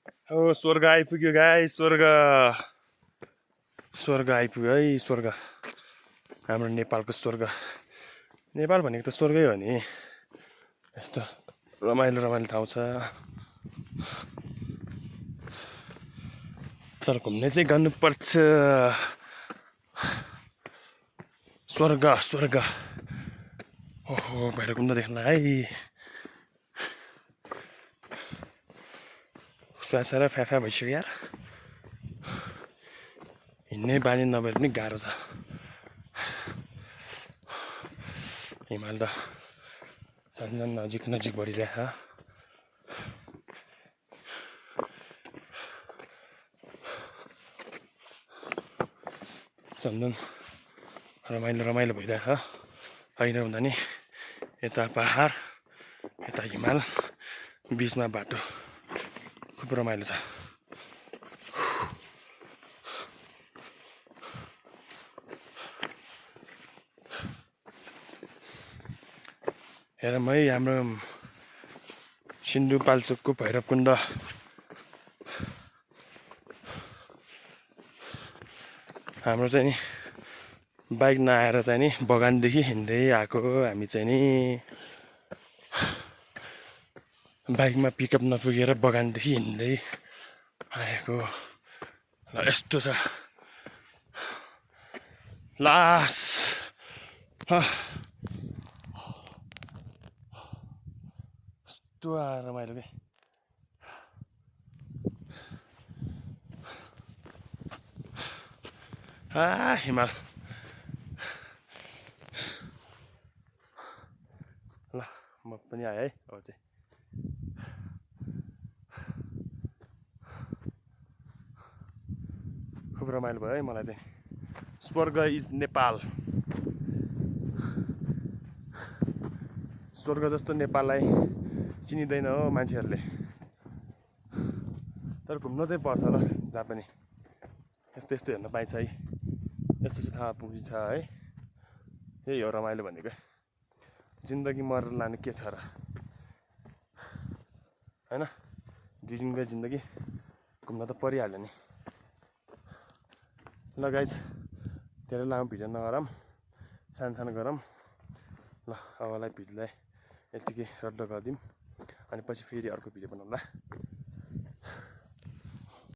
ओ स्वर्ग आइपुग्यो गाइस, स्वर्ग स्वर्ग आइपुग्यो है। स्वर्ग हाम्रो नेपालको स्वर्ग। नेपाल भनेको त स्वर्गै हो नि। यस्तो रमाइलो रमाइलो ठाउँ छ, तर घुम्ने चाहिँ गर्नुपर्छ। स्वर्ग स्वर्ग। ओहो भैरवकुण्ड देख्न है। स्वासा र फ्याफा भइसक्यो यार। हिँड्ने बानी नभए पनि गाह्रो छ। हिमाल त झन् नजिक नजिक बढिरहेछ। झन् रमाइलो रमाइलो भइरहेछ। होइन भन्दा नि यता पहाड यता हिमाल बिचमा बाटो, खुब रमाइलो छ। हेरौँ है हाम्रो सिन्धुपाल्चोकको भैरवकुण्ड। हाम्रो चाहिँ नि बाइक नआएर चाहिँ नि बगानदेखि हिँड्दै आएको। हामी चाहिँ नि बाइकमा पिकअप नपुगेर बगानदेखि हिँड्दै आएको। ल यस्तो छ लास। यस्तो आएर रमाइलो के। हिमाल। ल म पनि आएँ है। अब चाहिँ खुब रमाइलो भयो है मलाई चाहिँ। स्वर्ग इज नेपाल। स्वर्ग जस्तो नेपाललाई चिनिँदैन हो मान्छेहरूले। तर घुम्न चाहिँ पर्छ ल जहाँ पनि। यस्तो यस्तो हेर्न पाइन्छ है। यस्तो यस्तो थाहा पुगिन्छ है। यही हो रमाइलो भनेको। जिन्दगी मरेर लाने के छ र, होइन? दुई दिनको जिन्दगी घुम्न त परिहाल्यो नि। ल गाइस, धेरै लामो भिडियो नगरौँ, सानो सानो गरौँ। ल अबलाई भिडियोलाई यतिकै रद्द गरिदिउँ, अनि पछि फेरि अर्को भिडियो बनाउँला।